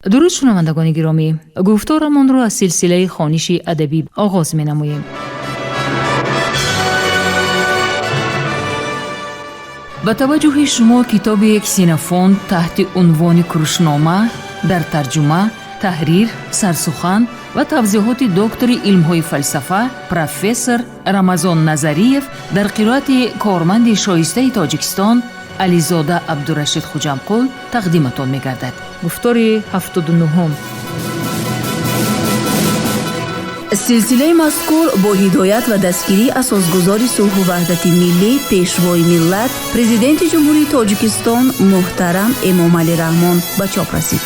Дуруд, шунавандагони гиромӣ! Гуфторамонро аз силсилаи хониши адабӣ оғоз менамоем. Ба таваҷҷӯҳи шумо китоби Ксенофонт таҳти унвони Курушнома дар тарҷума, таҳрир, сарсухан ва тавзеҳоти доктори илмҳои фалсафа, профессор Рамазон Назариев дар қироати корманди шоистаи Тоҷикистон Ализода Абдурашид Хуҷамқул тақдиматон мегардад. Гуфтори 79-ум. Силсилаи мазкур бо ҳидоят ва дастгирии асосгузори сулҳу ваҳдати миллӣ, пешвои миллат, президенти Ҷумҳурии Тоҷикистон муҳтарам Эмомалӣ Раҳмон ба чоп расид.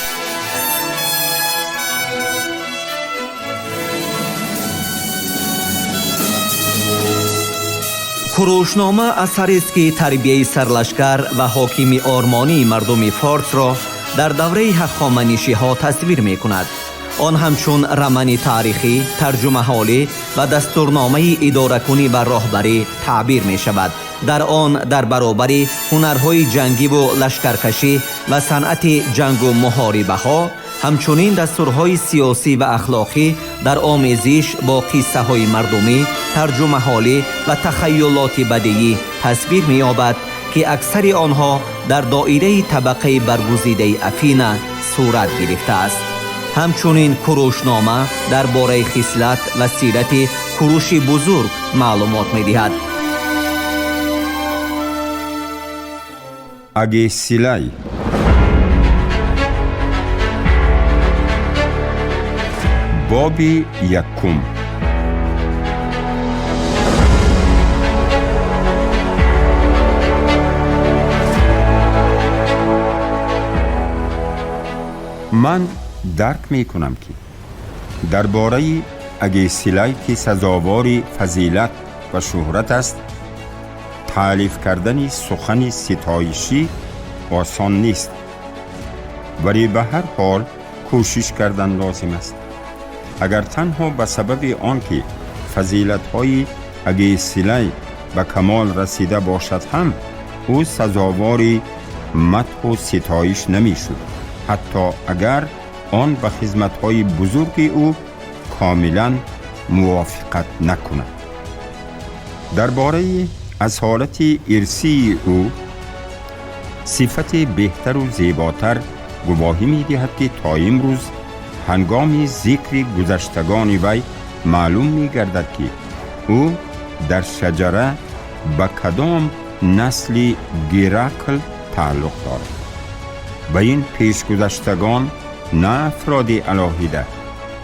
Курушнома асарест, ки тарбияи сарлашкар ва ҳокими ормонии мардуми форсро дар давраи ҳахоманишиҳо тасвир мекунад. Он ҳамчун рамани таърихӣ, тарҷумаҳолӣ ва дастурномаи идоракунӣ ва роҳбарӣ таъбир мешавад. Дар он дар баробари ҳунарҳои ҷангиву лашкаркашӣ ва санъати ҷангу муҳорибаҳо, ҳамчунин дастурҳои сиёсӣ ва ахлоқӣ дар омезиш бо қиссаҳои мардумӣ, тарҷумаҳолӣ ва тахайюлоти бадиӣ тасвир меёбад, ки аксари онҳо дар доираи табақаи баргузидаи Афина сурат гирифтааст. Ҳамчунин Курушнома дар бораи хислат ва сирати Куруши Бузург маълумот медиҳад. Агесилай. Боби якум. Ман дарк мекунам, ки дар бораи Агесилай, ки сазовори фазилат ва шӯҳрат аст, таълиф кардани сухани ситоишӣ осон нест, вале ба ҳар ҳол кӯшиш кардан лозим аст. Агар танҳо ба сабаби он ки фазилатҳои Агесилай ба камол расида бошад ҳам, ӯ сазовори мадҳу ситоиш намешуд, ҳатто агар он ба хизматҳои бузурги ӯ комилан мувофиқат накунад. Дар бораи асолати ирсии ӯ сифати беҳтару зеботар гувоҳӣ медиҳад, ки то имрӯз ҳангоми зикри гузаштагони вай маълум мегардад, ки ӯ дар шаҷара ба кадом насли Геракл тааллуқ дорад. Ба ин пешгузаштагон на афроди алоҳида,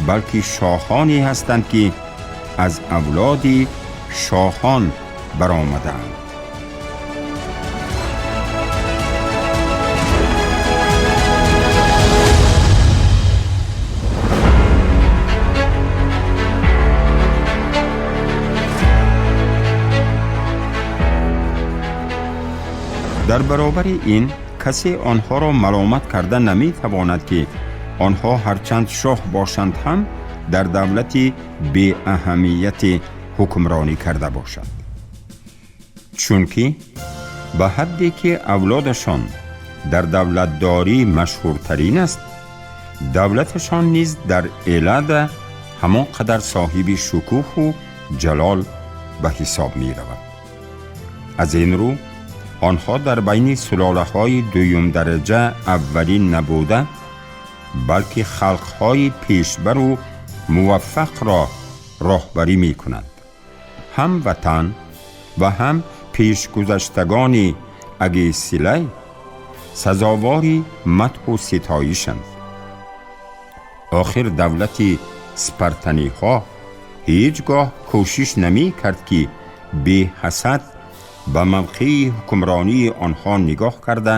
балки шоҳоне ҳастанд, ки аз авлоди шоҳон баромадаанд. Дар баробари ин касе онҳоро маломат карда наметавонад, ки онҳо ҳарчанд шоҳ бошанд ҳам дар давлати беаҳамияти ҳукмронӣ карда бошад, чунки ба ҳадде ки авлодашон дар давлатдорӣ машҳуртарин аст, давлаташон низ дар Эллада ҳамон қадар соҳиби шукӯҳу ҷалол ба ҳисоб меравад. Аз ин рӯ онҳо дар байни сулолаҳои дуюмдараҷа аввалин набуда, балки халқҳои пешбару муваффақро роҳбарӣ мекунанд. Ҳам ватан ва ҳам пешгузаштагони Агесилай сазовори мадҳу ситоишанд. Охир давлати спартаниҳо ҳеҷ гоҳ кӯшиш намекард, ки беҳасад ба мавқеи ҳукмронии онҳо нигоҳ карда,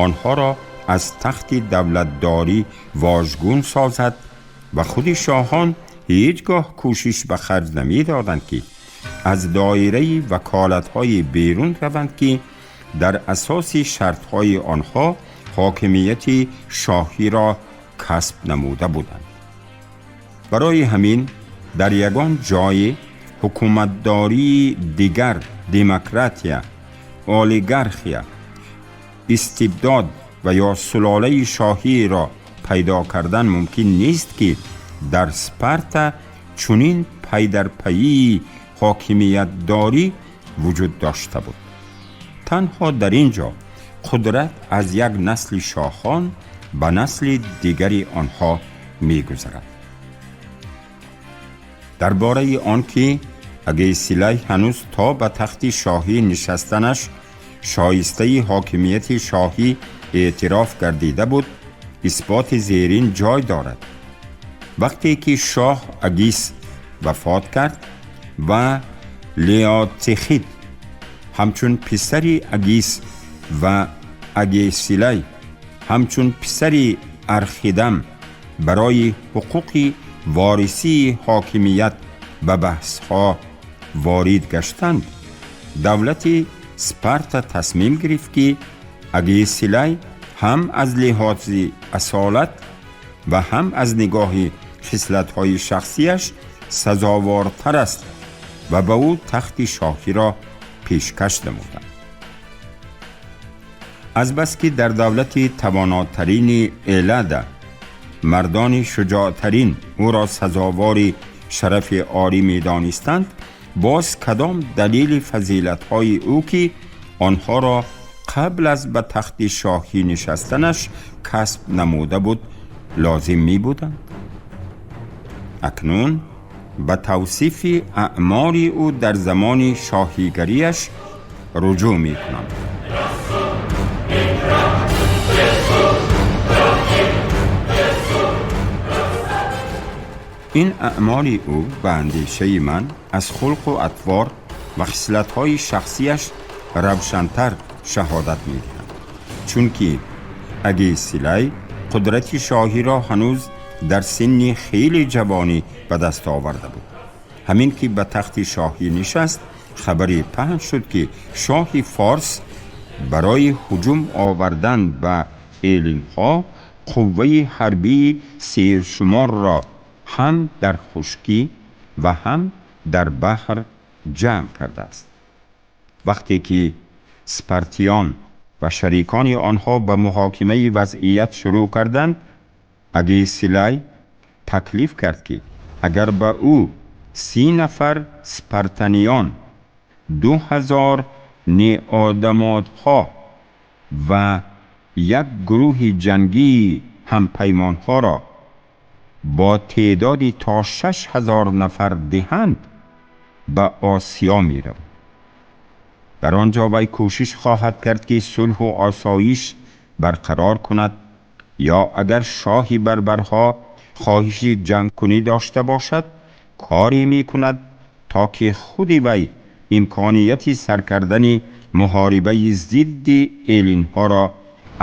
онҳоро аз тахти давлатдорӣ вожгун созад ва худи шоҳон ҳеҷ гоҳ кӯшиш ба харҷ намедоданд, ки аз доираи ваколатҳои берун раванд, ки дар асоси шартҳои онҳо ҳокимияти шоҳиро касб намуда буданд. Барои ҳамин дар ягон ҷое ҳукуматдории дигар, демократия, олигархия, истибдод ва ё сулолаи шоҳиро пайдо кардан мумкин нест, ки дар Спарта чунин пайдарпайии ҳокимиятдорӣ вуҷуд дошта буд. Танҳо дар ин ҷо қудрат аз як насли шоҳон ба насли дигари онҳо мегузарад. Дар бораи он ки Агесилай ҳанӯз то ба тахти шоҳӣ нишастанаш шоистаи ҳокимияти шоҳӣ эътироф гардида буд, исботи зерин ҷой дорад. Вақте ки шоҳ Агис вафот кард ва Леотихид ҳамчун писари Агис ва Агесилай ҳамчун писари Архидам барои ҳуқуқи ворисии ҳокимият ба баҳсҳо ворид гаштанд, давлати Спарта тасмим гирифт, ки Агесилай ҳам аз лиҳози асолат ва ҳам аз нигоҳи хислатҳои шахсияш сазовортар аст ва ба ӯ тахти шоҳиро пешкаш намуданд. Азбаски дар давлати тавонотарини Элада мардони шуҷоътарин ӯро сазовори шарафи орӣ медонистанд, боз кадом далели фазилатҳои ӯ, ки онҳоро қабл аз ба тахти шоҳӣ нишастанаш касб намуда буд, лозим мебуданд? Акнун ба тавсифи аъмоли ӯ дар замони шоҳигариаш руҷӯъ мекунам. Ин аъмоли ӯ ба андешаи ман аз хулқу атвор ва хислатҳои шахсияш равшантар шаҳодат медиҳанд, чунки Агесилай қудрати шоҳиро ҳанӯз дар синни хеле ҷавонӣ ба даст оварда буд. Ҳамин ки ба тахти шоҳӣ нишаст, хабаре паҳн шуд, ки шоҳи форс барои ҳуҷум овардан ба элинҳо қувваи ҳарбии сершуморро ҳам дар хушкӣ ва ҳам дар баҳр ҷамъ кардааст. Вақте ки спартиён ва шарикони онҳо ба муҳокимаи вазъият шурӯъ карданд, Агесилай таклиф кард, ки агар ба ӯ 30 нафар спартаниён, 2000 неодамодҳо ва як гурӯҳи ҷангии ҳампаймонҳоро бо теъдоди то 6000 нафар диҳанд, ба Осиё меравад. Дар он ҷо вай кӯшиш хоҳад кард, ки сулҳу осоиш барқарор кунад, ё агар шоҳи барбарҳо хоҳиши ҷангкунӣ дошта бошад, коре мекунад, то ки худи вай имконияти сар кардани муҳорибаи зидди элинҳоро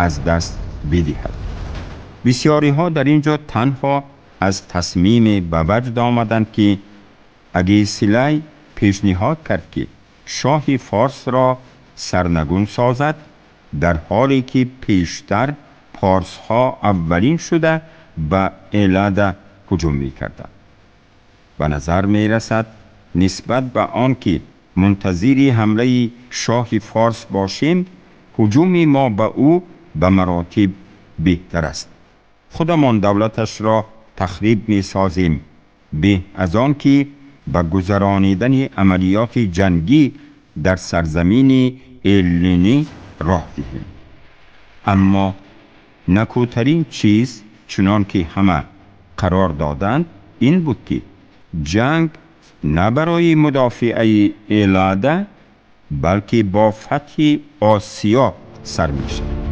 аз даст бидиҳад. Бисёриҳо дар ин ҷо танҳо аз тасмиме ба ваҷд омаданд, ки Агесилай пешниҳод кард, ки шоҳи форсро сарнагун созад, дар ҳоле ки пештар порсҳо аввалин шуда ба Элада ҳуҷум мекарданд. Ба назар мерасад, нисбат ба он ки мунтазири ҳамлаи шоҳи форс бошем, ҳуҷуми мо ба ӯ ба маротиб беҳтар аст. Худамон давлаташро тахриб месозем, беҳ аз он ки ба гузаронидани амалиёти ҷангӣ дар сарзамини эллинӣ роҳ диҳем. Аммо накӯтарин чиз, чунон ки ҳама қарор доданд, ин буд, ки ҷанг на барои мудофиаи Элада, балки бо фатҳи Осиё сар мешавад.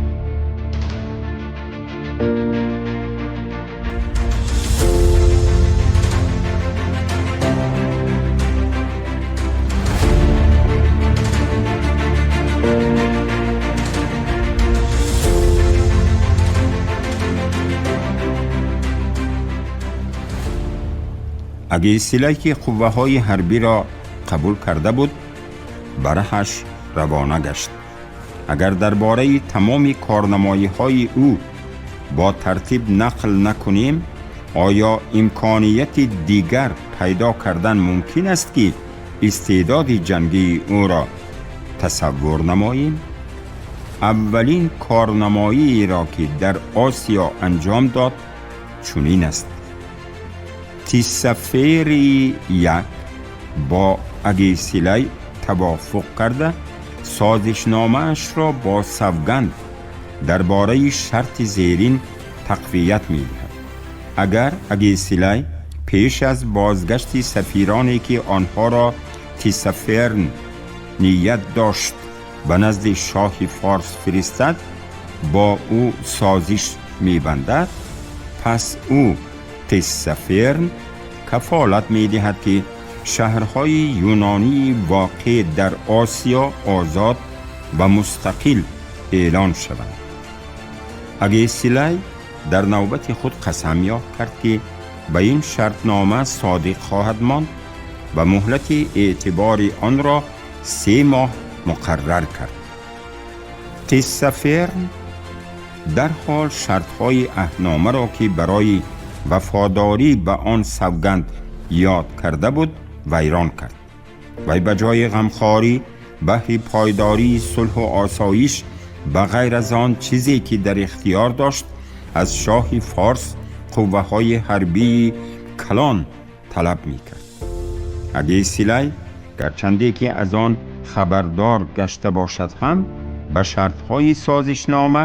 Агесилай, ки қувваҳои ҳарбиро қабул карда буд, ба раҳаш равона гашт. Агар дар бораи тамоми корнамоиҳои ӯ бо тартиб нақл накунем, оё имконияти дигар пайдо кардан мумкин аст, ки истеъдоди ҷангии ӯро тасаввур намоем? аввалин корнамоиеро ки дар Осиё анҷом дод чунин аст. Тиссафери як бо Агесилай тавофуқ карда, созишномаашро бо савганд дар бораи шарти зерин тақвият медиҳад. Агар Агесилай пеш аз бозгашти сафироне ки онҳоро Тиссаферн ният дошт ба назди шоҳи форс фиристад, бо ӯ созиш мебандад, пас ӯ Тиссаферн кафолат медиҳад, ки шаҳрҳои юнонии воқеъ дар Осиё озод ва мустақил эълон шаванд. Агесилай дар навбати худ қасам ёд кард, ки ба ин шартнома содиқ хоҳад монд ва муҳлати эътибори онро 3 моҳ муқаррар кард. Тиссаферн дарҳол шартҳои аҳдномаро, ки барои вафодорӣ ба он савганд ёд карда буд, вайрон кард. Вай ба ҷои ғамхорӣ баҳри пойдории сулҳу осоиш ба ғайр аз он чизе ки дар ихтиёр дошт, аз шоҳи форс қувваҳои ҳарбии калон талаб мекард. Агесилай гарчанде ки аз он хабардор гашта бошад ҳам, ба шартҳои созишнома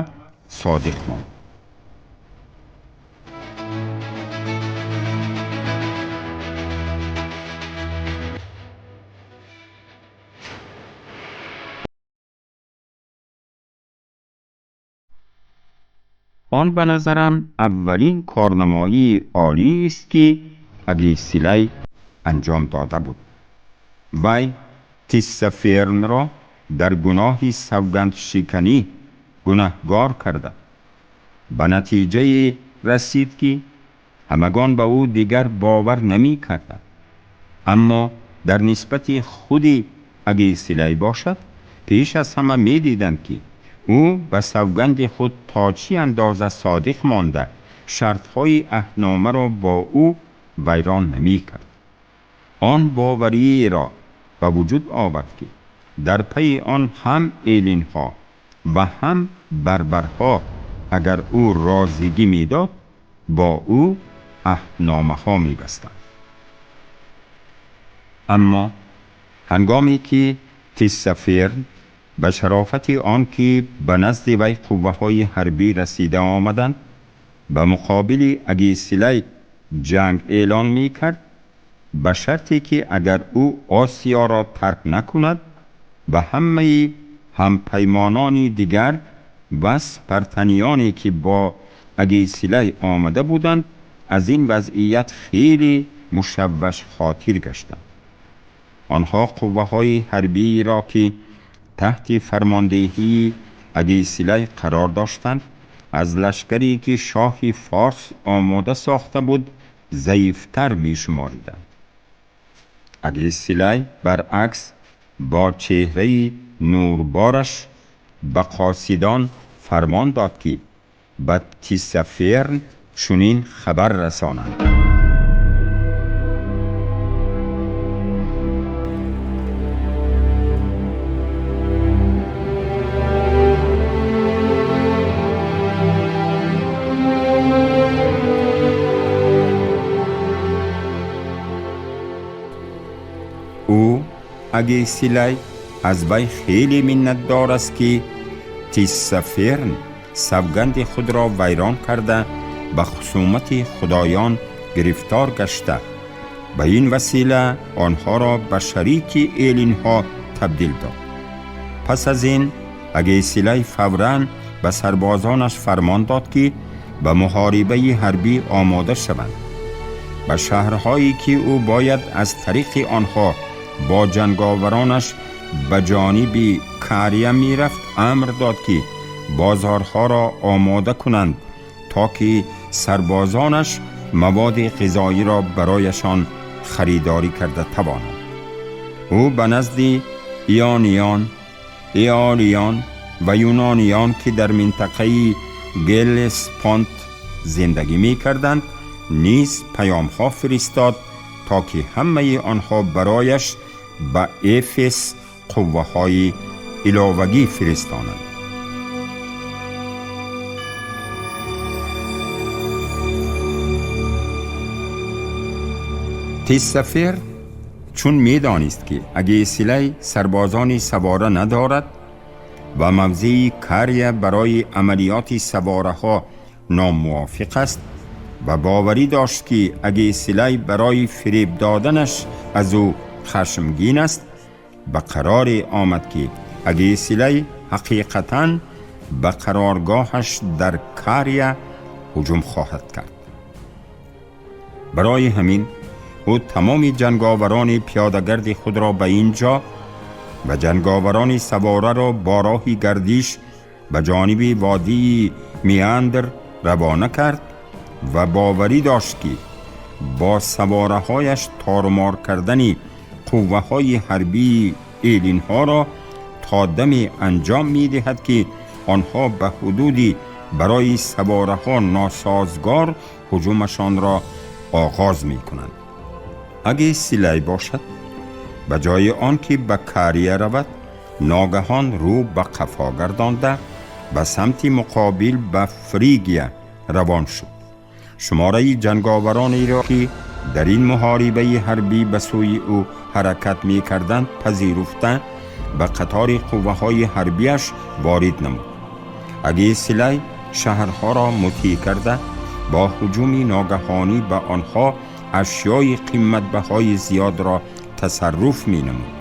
содиқ монд. Он ба назарам аввалин корнамоии олӣ аст, ки Агесилай анҷом дода буд. Вай Тиссафернро дар гуноҳи савгандшиканӣ гунаҳгор карда, ба натиҷае расид, ки ҳамагон ба ӯ дигар бовар намекарданд. Аммо дар нисбати худи Агесилай бошад, пеш аз ҳама медиданд, ки ӯ ба савганди худ то чӣ андоза содиқ монда, шартҳои аҳдномаро бо ӯ вайрон намекард. Он бовариеро ба вуҷуд овард, ки дар пайи он ҳам эллинҳо ва ҳам барбарҳо агар ӯ розигӣ медод, бо ӯ аҳдномаҳо мебастанд. Аммо ҳангоме ки Тиссаферн ба шарофати он ки ба назди вай қувваҳои ҳарбӣ расида омаданд, ба муқобили Агесилай ҷанг эълон мекард, ба шарте ки агар ӯ Осиёро тарк накунад, ба ҳамаи ҳампаймонони дигар ва спартаниёне ки бо Агесилай омада буданд, аз ин вазъият хеле мушавваш хотир гаштанд. Онҳо қувваҳои ҳарбиеро, ки таҳти фармондеҳии Агесилай қарор доштанд, аз лашкаре ки шоҳи форс омода сохта буд, заифтар мешумориданд. Агесилай баръакс бо чеҳраи нурбораш ба қосидон фармон дод, ки ба Тиссаферн чунин хабар расонанд. Ӯ Агесилай аз вай хеле миннатдор аст, ки Тиссаферн савганди худро вайрон карда, ба хусумати худоён гирифтор гашта, ба ин васила онҳоро ба шарики эллинҳо табдил дод. Пас аз ин Агесилай фавран ба сарбозонаш фармон дод, ки ба муҳорибаи ҳарбӣ омода шаванд. Ба шаҳрҳое ки ӯ бояд аз тариқи онҳо бо ҷанговаронаш ба ҷониби Кария мерафт, амр дод, ки бозорҳоро омода кунанд, то ки сарбозонаш маводи ғизоиро барояшон харидорӣ карда тавонанд. Ӯ ба назди иониён, эолиён ва юнониён, ки дар минтақаи Геллеспонт зиндагӣ мекарданд, низ паёмҳо фиристод, то ки ҳамаи онҳо барояш ба Эфес қувваҳои иловагӣ фиристонанд. Тиссаферн чун медонист, ки Агесилай сарбозони савора надорад ва мавзеи Кария барои амалиёти савораҳо номувофиқ аст ва боварӣ дошт, ки Агесилай барои фиреб доданаш аз ӯ хашмгин аст, ба қароре омад, ки Агесилай ҳақиқатан ба қароргоҳаш дар Кария ҳуҷум хоҳад кард. Барои ҳамин ӯ тамоми ҷанговарони пиёдагарди худро ба ин ҷо ва ҷанговарони савораро бо роҳи гардиш ба ҷониби водии Меандр равона кард ва боварӣ дошт, ки бо савораҳояш торумор кардани қувваҳои ҳарбии эллинҳоро то даме анҷом медиҳад, ки онҳо ба ҳудуди барои савораҳо носозгор ҳуҷумашонро оғоз мекунанд. Агесилай бошад, ба ҷои он ки ба Кария равад, ногаҳон рӯ ба қафо гардонда, ба самти муқобил ба Фригия равон шуд. Шумораи ҷанговаронеро, ки дар ин муҳорибаи ҳарбӣ ба сӯи ӯ ҳаракат мекарданд, пазируфта, ба қатори қувваҳои ҳарбиаш ворид намуд. Агесилай шаҳрҳоро мутеъ карда, бо ҳуҷуми ногаҳонӣ ба онҳо ашёи қиматбаҳои зиёдро тасарруф менамуд.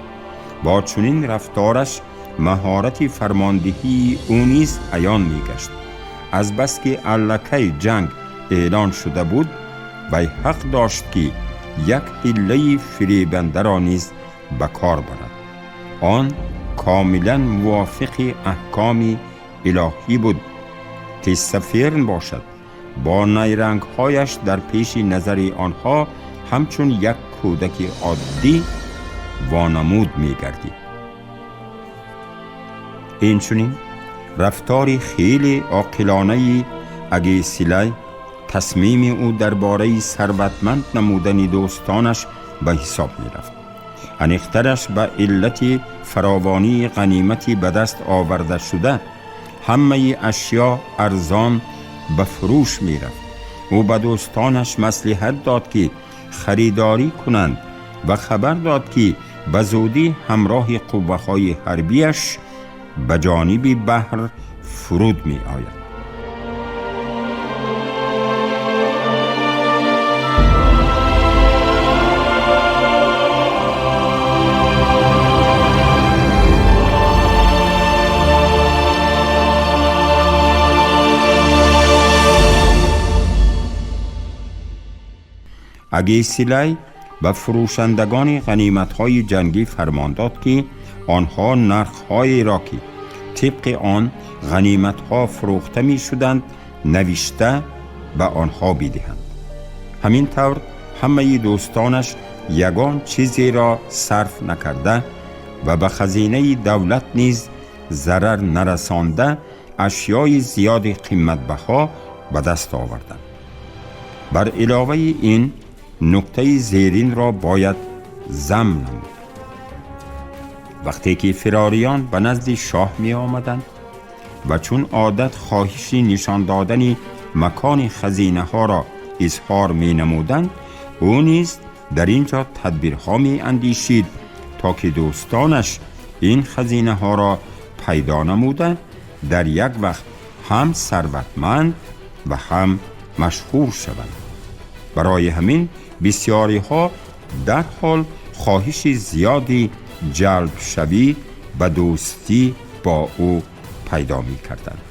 Бо чунин рафтораш маҳорати фармондиҳии ӯ низ аён мегашт. Азбаски аллакай ҷанг эълон шуда буд, вай ҳақ дошт, ки як ҳиллаи фиребандаро низ ба кор барад. Он комилан мувофиқи аҳкоми илоҳӣ буд. Тиссаферн бошад, бо найрангҳояш дар пеши назари онҳо ҳамчун як кӯдаки оддӣ вонамуд мегардид. Инчунин рафтори хеле оқилонаи Агесилай тасмими ӯ дар бораи сарватманд намудани дӯстонаш ба ҳисоб мерафт. Аниқтараш, ба иллати фаровонии ғанимати ба даст оварда шуда ҳамаи ашё арзон ба фурӯш мерафт. Ӯ ба дӯстонаш маслиҳат дод, ки харидорӣ кунанд, ва хабар дод, ки ба зудӣ ҳамроҳи қувваҳои ҳарбиаш ба ҷониби баҳр фуруд меояд. Агесилай ба фурӯшандагони ғаниматҳои ҷангӣ фармон дод, ки онҳо нархҳоеро, ки тибқи он ғаниматҳо фурӯхта мешуданд, навишта ба онҳо бидиҳанд. Ҳамин тавр ҳамаи дӯстонаш ягон чизеро сарф накарда ва ба хазинаи давлат низ зарар нарасонда ашёи зиёди қиматбаҳо ба даст оварданд. Бар иловаи ин нуктаи зеринро бояд зам намуд. Вақте ки фирориён ба назди шоҳ меомаданд ва чун одат хоҳиши нишон додани макони хазинаҳоро изҳор менамуданд, ӯ низ дар ин ҷо тадбирҳо меандешид, то ки дӯстонаш ин хазинаҳоро пайдо намуда, дар як вақт ҳам сарватманд ва ҳам машҳур шаванд. Барои ҳамин бисёриҳо дарҳол хоҳиши зиёди ҷалбшавӣ ба дӯстӣ бо ӯ пайдо мекарданд.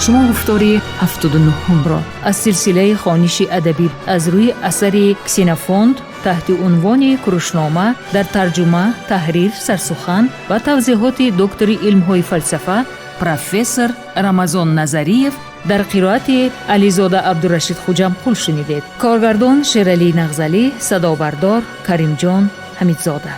Шумо гуфтори 79-ро аз силсилаи хониши адабӣ аз рӯи асари Ксенофонт таҳти унвони Курушнома дар тарҷума, таҳрир, сарсухан ва тавзеҳоти доктори илмҳои фалсафа, профессор Рамазон Назариев дар қироати Ализода Абдурашид Хуҷамқул шунидед. Коргардон Шералӣ Нағзалӣ, садобардор Каримҷон Ҳамидзода.